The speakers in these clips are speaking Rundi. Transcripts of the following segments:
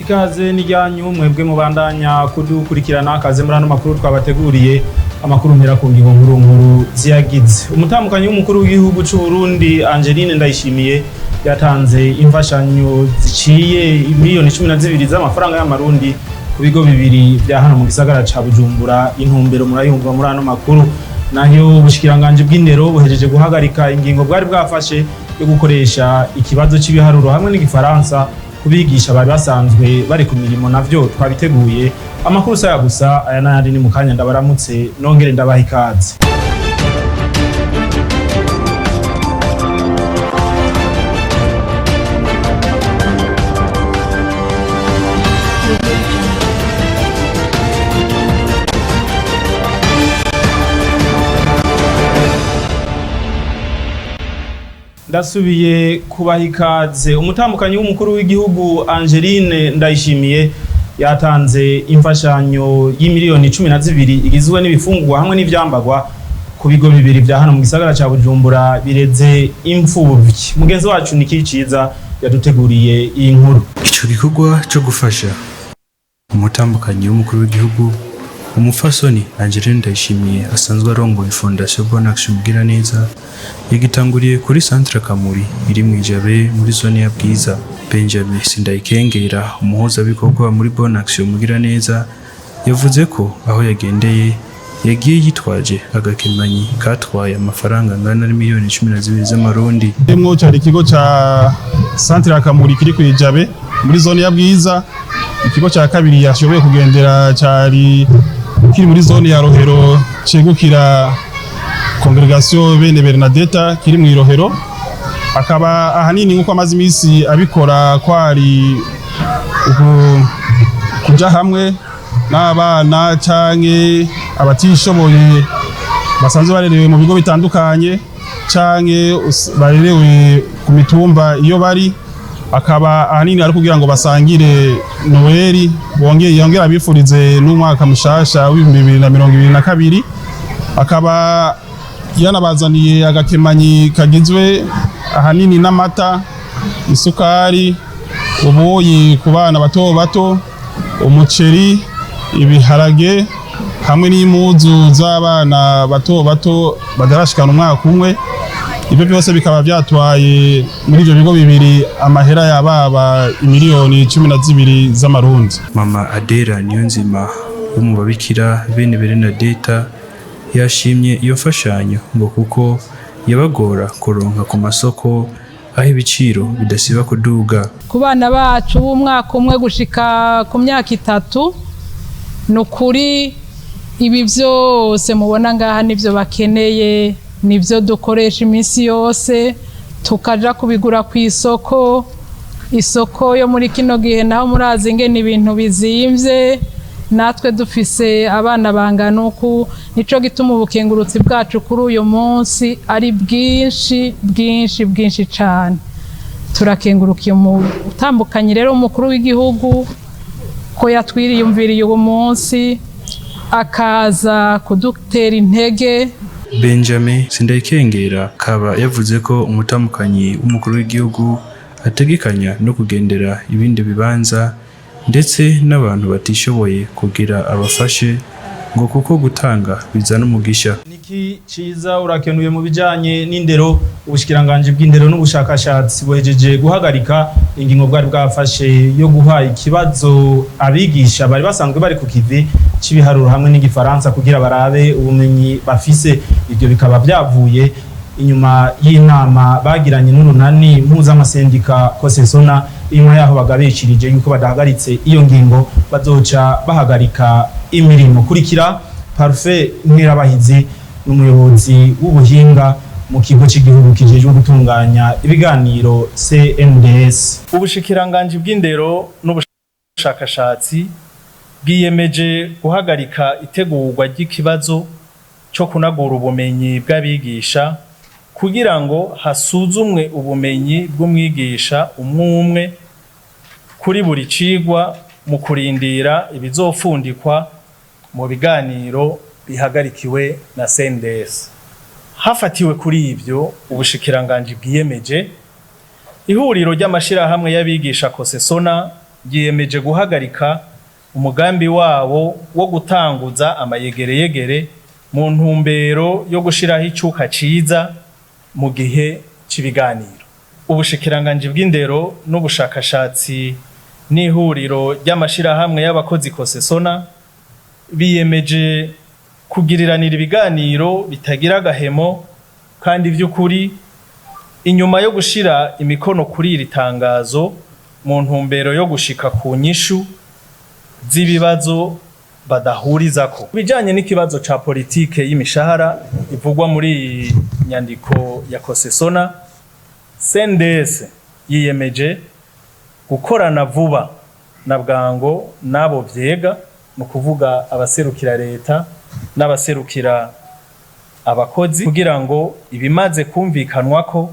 Ikaze n'ijyanyu mwebwe mubandanya kudukurikirana, kaze muri ano makuru twabateguriye. Amakuru mpera ku ngingo nkuru nkuru ziyagize. Umutambukanyi w'umukuru w'igihugu c'u Burundi Angeline Ndayishimiye yatanze imfashanyo ziciye miliyoni 12 z'amafaranga y'amarundi ku bigo bibiri vya hano mu gisagara ca Bujumbura. Intumbero murayumva muri ano makuru. Nayo ubushikiranganje bw'indero buhejeje guhagarika ingingo bwari bwafashe yo gukoresha ikibazo c'ibiharuro hamwe n'igifaransa kubigisha bari basanzwe bari ku mirimo. Navyo twabiteguye. Amakuru saya gusa aya n'ayandi ni mu kanya. Ndabaramutse nongere ndabaha ikaze. Ndasubiye kubaha ikaze. Umutambukanyi w'umukuru w'igihugu Angeline Ndayishimiye yatanze imfashanyo y'imiliyoni 12 igizwe n'ibifungurwa hamwe n'ivyambagwa ku bigo bibiri vya hano mu gisagara ca Bujumbura bireze imfuvyi. Mugenzi wacu Niki Ciza yaduteguriye iyi nkuru. Ico gikorwa co gufasha umutambukanyi w'umukuru w'igihugu, umufasoni Angeline Ndayishimiye, asanzwe arongoye Fondation Bonne Action Mugiraneza, yagitanguriye kuri Centre Kamuri iri mw'Ijabe muri zone ya Bwiza. Benjamin Sindayikengera, umuhuzabikorwa muri Bonne Action Mugiraneza, yavuze ko aho yagendeye yagiye yitwaje agakemanyi katwaye amafaranga angana n'imiliyoni 12 z'amarundi. Mwo cari ikigo ca Centre Kamuri kiri kw'Ijabe muri zone ya Bwiza. Ikigo ca kabiri yashoboye kugendera cari kiri muri zone ya Rohero, cegukira Congregation Bene Bernadetta kiri mu Irohero. Akaba ahanini, nkuko amaze imisi abikora, kwari kuja hamwe n'abana canke abatishoboye basanzwe barerewe mu bigo bitandukanye canke barerewe ku mitumba iyo bari. Akaba ahanini ari kugira ngo basangire Noeli, bongeye yongera abifurize n'umwaka mushasha w'2022. Akaba yanabazaniye agakemanyi kagizwe ahanini n'amata, isukari, ubuyi ku bana bato bato, umuceri, ibiharage hamwe n'impuzu z'abana bato bato batarashikana umwaka umwe. Ibyo byose bikaba byatwaye muri ibyo bigo bibiri amahera yababa imiliyoni 12 z'amarundi. Mama Adela Niyonzima wo mu babikira bene Bernadetta yashimye iyo mfashanyo ngo kuko yabagora kuronka ku masoko aho ibiciro bidasiba kuduga. Ku bana bacu b'umwaka umwe gushika ku myaka 3, ni ukuri ibi byose mubona ngaha nibyo bakeneye, nibyo dukoresha iminsi yose, tukaja kubigura ku isoko. Isoko yo muri kino gihe naho murazi ingene ibintu bizimvye, natwe dufise abana bangana uku. Nico gituma ubukengurutsi bwacu kuri uyu munsi ari bwinshi bwinshi bwinshi cane. Turakengurukiye umutambukanyi rero umukuru w'igihugu ko yatwiriyumviriye uwo munsi akaza kudutera intege. Benjamin Sindayikengera kaba yavuze ko umutambukanyi w'umukuru w'igihugu ategekanya no kugendera ibindi bibanza ndetse n'abantu batishoboye kugira abafashe, ngo kuko gutanga bizana umugisha. Niki Ciza, urakenuye. Mu bijanye n'indero, ubushikiranganje bw'indero n'ubushakashatsi buhejeje guhagarika ingingo bwari bwafashe yo guha ikibazo abigisha bari basanzwe bari ku kivi c'ibiharuro hamwe n'igifaransa kugira barabe ubumenyi bafise. Ibyo bikaba byavuye inyuma y'inama bagiranye n'urunani mpuzamasendika Kosesona. Inyuma yaho bagabishirije yuko badahagaritse iyo ngingo bazoca bahagarika imirimo. Kurikira Parfait Nkerabahizi, n'umuyobozi w'ubuhinga mu kigo cy'igihugu kijejwe gutunganya ibiganiro CNDS. Ubushikiranganji bw'indero n'ubushakashatsi bwiyemeje guhagarika itegurwa ry'ikibazo cyo kunagura ubumenyi bw'abigisha kugira ngo hasuzumwe ubumenyi bw'umwigisha umwe umwe kuri buri cigwa, mu kurindira ibizofundikwa mu biganiro bihagarikiwe na CNDS. Hafatiwe kuri ivyo, ubushikiranganji bwiyemeje, ihuriro ry'amashirahamwe y'abigisha Kosesona ryiyemeje guhagarika umugambi wabo wo gutanguza amayegereyegere mu ntumbero yo gushiraho icuka ciza mu gihe c'ibiganiro. Ubushikiranganji bw'indero n'ubushakashatsi n'ihuriro ry'amashirahamwe y'abakozi Kosesona biyemeje kugiriranira ibiganiro bitagira agahemo kandi vy'ukuri inyuma yo gushira imikono kuri iri tangazo mu ntumbero yo gushika ku nyishu z'ibibazo badahurizako. Bijanye n'ikibazo ca politike y'imishahara ivugwa muri iyi nyandiko ya Kosesona, CNDS yiyemeje gukorana vuba na bwango n'abo vyega, mu kuvuga abaserukira leta n'abaserukira abakozi, kugira ngo ibimaze kumvikanwako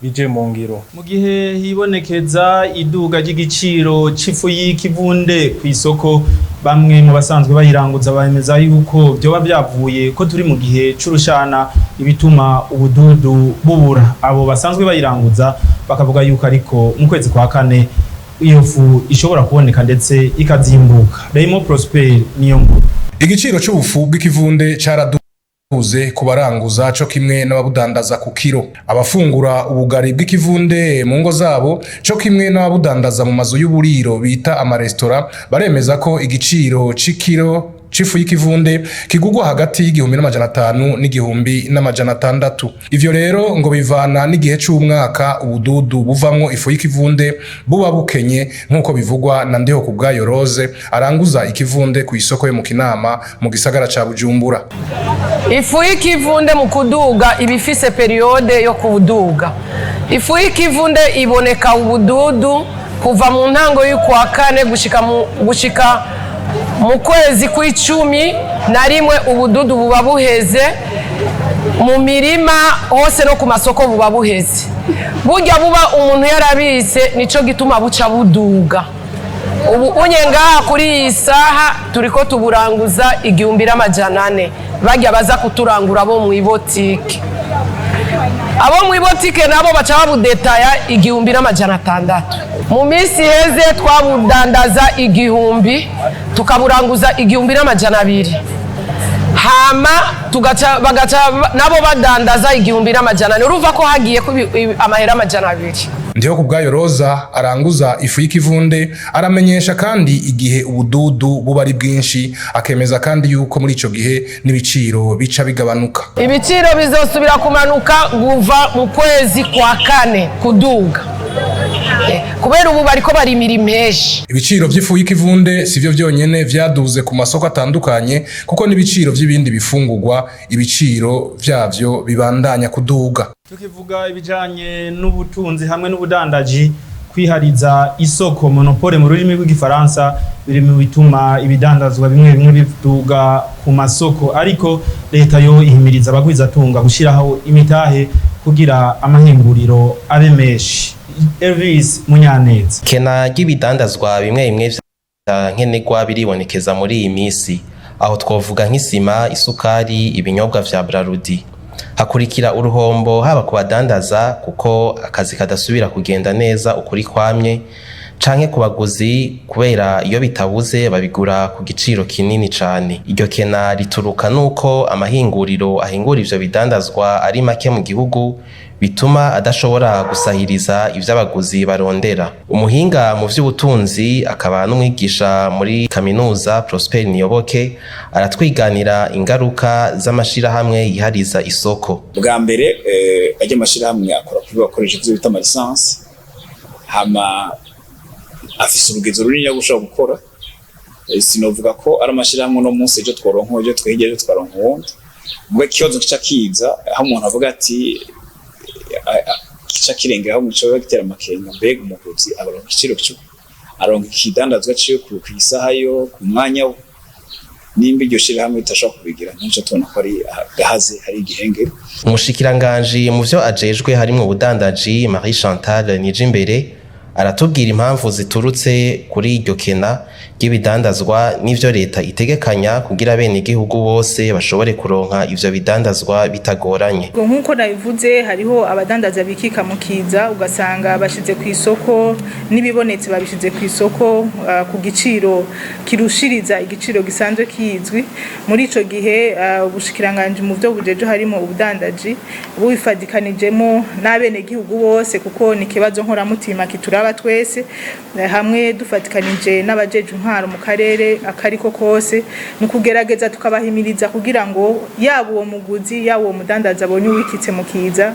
bije mu ngiro. Mu gihe hibonekeza iduga ry'igiciro c'ifu y'ikivunde ku isoko, bamwe mu basanzwe bayiranguza bemeza yuko vyoba vyavuye ko turi mu gihe c'urushana, ibituma ubududu bubura. Abo basanzwe bayiranguza bakavuga yuko ariko mu kwezi kwa kane iyo fu ishobora kuboneka ndetse ikazimbuka. Raymond Prosper niyo nkuru. Igiciro c'ubufu bw'ikivunde caraduze ku baranguza co kimwe n'ababudandaza ku kiro. Abafungura ubugari bw'ikivunde mu ngo zabo co kimwe n'ababudandaza mu mazu y'uburiro bita amaresitora baremeza ko igiciro c'ikiro c'ifu y'ikivunde kigugwa hagati y'1500 n'1600. Ivyo rero ngo bivana n'igihe c'umwaka ubududu buvamwo ifu y'ikivunde buba bukenye, nk'uko bivugwa na Ndiho Kubwayo Rose aranguza ikivunde ku isoko yo mu Kinama mu gisagara ca Bujumbura. Ifu y'ikivunde mu kuduga iba ifise période yo kuduga. Ifu y'ikivunde iboneka ubududu kuva mu ntango y'ukwa kane gushika mu kwezi kw'11. Ubududu buba buheze mu mirima hose no ku masoko, buba buheze. Burya buba umuntu yarabise, nico gituma buca buduga. Ubu unye ngaha kuri iyi saha turiko tuburanguza 1400. Bajya baza kuturangura bo mu ibotike, abo mu ibotike nabo baca babudetaya 1600. Mu minsi iheze twabudandaza 1000, tukaburanguza 1200, hama tugaca bagaca nabo badandaza 1400. Urumva ko hagiye amahera 200. Ndiho Kubwayo Roza aranguza ifu y'ikivunde aramenyesha kandi igihe ubududu buba ari bwinshi, akemeza kandi yuko muri ico gihe n'ibiciro bica bigabanuka. Ibiciro bizosubira kumanuka kuva mu kwezi kwa kane kuduga, kubera ubu bariko barimira impeshi. Ibiciro vy'ifu y'ikivunde sivyo vyonyene vyaduze ku masoko atandukanye, kuko n'ibiciro vy'ibindi bifungurwa ibiciro vyavyo bibandanya kuduga. Tukivuga ibijanye n'ubutunzi hamwe n'ubudandaji, kwihariza isoko, monopole mu rurimi rw'igifaransa, biri mu bituma ibidandazwa bimwe bimwe biduga ku masoko. Ariko leta yo ihimiriza abagwizatunga gushiraho imitahe kugira amahinguriro abe menshi. Elvis Munyaneza. Kena ry'ibidandazwa bimwe bimwe vya nkenerwa biribonekeza muri iyi misi. Aho twovuga nk'isima, isukari, ibinyobwa vya Brarudi. Hakurikira uruhombo haba ku badandaza, kuko akazi kadasubira kugenda neza ukuri kwamye, canke ku baguzi, kubera iyo bitabuze babigura ku giciro kinini cane. Iryo kena rituruka nuko amahinguriro ahingura ivyo bidandazwa ari make mu gihugu, bituma adashobora gusahiriza ivyo abaguzi barondera. Umuhinga mu vy'ubutunzi akaba n'umwigisha muri kaminuza, Prosper Niyoboke, aratwiganira ingaruka z'amashirahamwe yihariza isoko. Bwa mbere, ajya amashirahamwe akora kuri bakoresha ivyo bita ama licences, hama afise urugezo runini yo gushobora gukora. Sinovuga ko ari amashirahamwe uno munsi ejo tworonka, ejo twegera, ejo twaronka uwundi. Ubwo ikibazo kica kiza aho umuntu avuga ati kica kirengeraho mu cyo gitera amakenga: mbega umuguzi aronka igiciro cyo aronka ikidandazwa ciwe ku isaha yo ku mwanya we? Nimba iryo shirahamwe ritashobora kubigira, ntuca tubona ko ari gahaze, hari igihengeri. Umushikiranganji mu vyo ajejwe harimwo ubudandaji, Marie Chantal Nijimbere, Aratubwira impamvu ziturutse kuri iryo kena ry'ibidandazwa n'ivyo leta itegekanya kugira abenegihugu bose bashobore kuronka ivyo bidandazwa bitagoranye. Nk'uko nabivuze, hariho abadandaza bikika mu kiza, ugasanga bashize ku isoko n'ibibonetse, babishize ku isoko ku giciro kirushiriza igiciro gisanzwe kizwi. Muri ico gihe ubushikiranganji mu byo bujeje harimo ubudandaji, bubifadikanijemo n'abenegihugu bose, kuko ni ikibazo nkoramutima kituraba twese, hamwe dufatikanije n'abajeje intwaro mu karere akariko kose, ni ukugerageza tukabahimiriza kugira ngo yaba uwo muguzi, yaba uwo mudandaza abonye uwikitse mu kiza,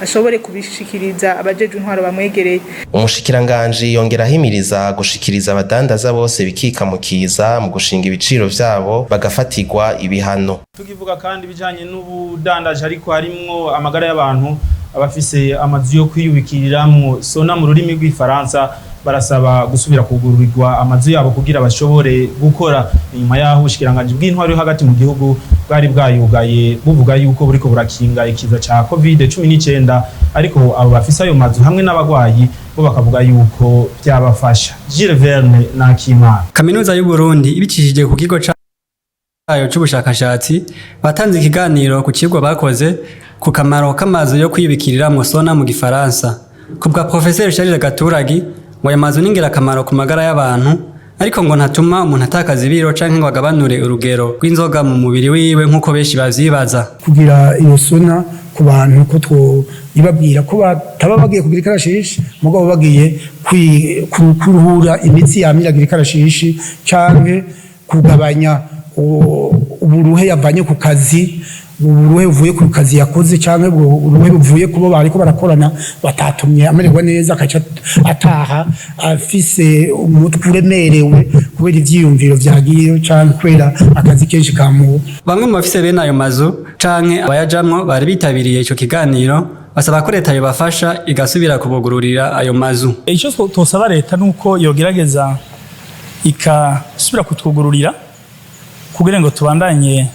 ashobore kubishikiriza abajeje intwaro bamwegereye. Umushikiranganji yongera ahimiriza gushikiriza abadandaza bose bikika mu kiza mu gushinga ibiciro vyabo, bagafatirwa ibihano. Tukivuga kandi ibijanye n'ubudandaji, ariko harimwo amagara y'abantu, abafise amazu yo kwiyubikiriramwo, sauna mu rurimi rw'ifaransa, barasaba gusubira kugururirwa amazu yabo kugira bashobore gukora, inyuma yaho ubushikiranganji bw'intwaro yo hagati mu gihugu bwari bwayugaye buvuga yuko buriko burakinga ikiza ca COVID-19. Ariko abo bafise ayo mazu hamwe n'abagwayi bo bakavuga yuko byabafasha. Gilles Verne Nakimana. Kaminuza y'u Burundi ibicishije ku kigo cayo c'ubushakashatsi batanze ikiganiro ku cigwa bakoze ku kamaro k'amazu yo kwibikiriramwo, sauna mu gifaransa. Ku bwa Professeur Charles Gaturagi, ngo ayo mazu ni ingirakamaro ku magara y'abantu, ariko ngo ntatuma umuntu atakaza ibiro canke ngo agabanure urugero rw'inzoga mu mubiri wiwe nk'uko benshi bavyibaza. Kugira iyo sauna ku bantu, ko twibabwira ko bataba bagiye kugira ikarashishi, mugabo bagiye kuruhura imitsi yamiragira ikarashishi canke kugabanya uburuhe yavanye ku kazi, uburuhe buvuye ku kazi yakoze canke uburuhe buvuye kubo bariko barakorana batatumye amererwa neza, akaca ataha afise umutwe uremerewe kubera ivyiyumviro vyagiyeyo canke kubera akazi kenshi kamuwe. Bamwe mu bafise bene ayo mazu canke abayajamwo bari bitabiriye ico kiganiro basaba ko leta yobafasha igasubira kubugururira ayo mazu. Icyo tosaba leta nuko yogerageza ikasubira kutwugururira kugira ngo tubandanye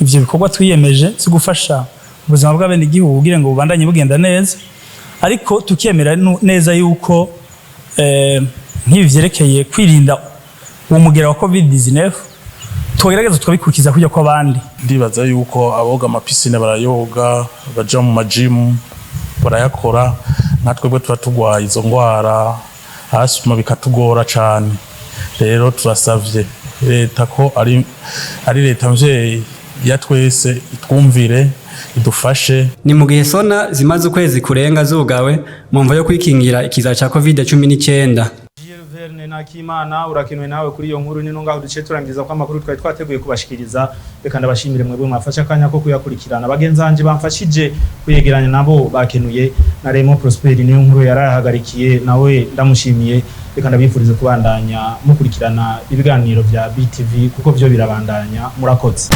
ivyo bikorwa twiyemeje byo gufasha ubuzima bw'abenegihugu kugira ngo bubandanye bugenda neza, ariko tukemera neza yuko nk'ibi vyerekeye kwirinda uwo mugera wa COVID-19 tugerageza tukabikurikiza kujya kw'abandi. Ndibaza yuko aboga ama piscines barayoga, baja mu majimu barayakora, nka twebwe tuba tugwaye izo ngwara asima bikatugora cane. Rero turasavye leta ko ari leta mvyeyi ya twese, itwumvire, idufashe. Ni mu gihe sauna zimaze ukwezi kurenga zugawe mu mvo yo kwikingira ikiza ca COVID-19. Verne Nakimana, urakenuwe nawe kuri iyo nkuru. Nino ngaho duce turangiza ko amakuru twari twateguye kubashikiriza. Reka ndabashimire mwebwe mwafashe akanya ko kuyakurikirana. Bagenzi banje bamfashije kuyegeranya nabo bakenuye, na Remo Prosper niyo nkuru yarahagarikiye, nawe ndamushimiye. Reka ndabifurize kubandanya mukurikirana ibiganiro vya BTV kuko vyo birabandanya. Murakoze.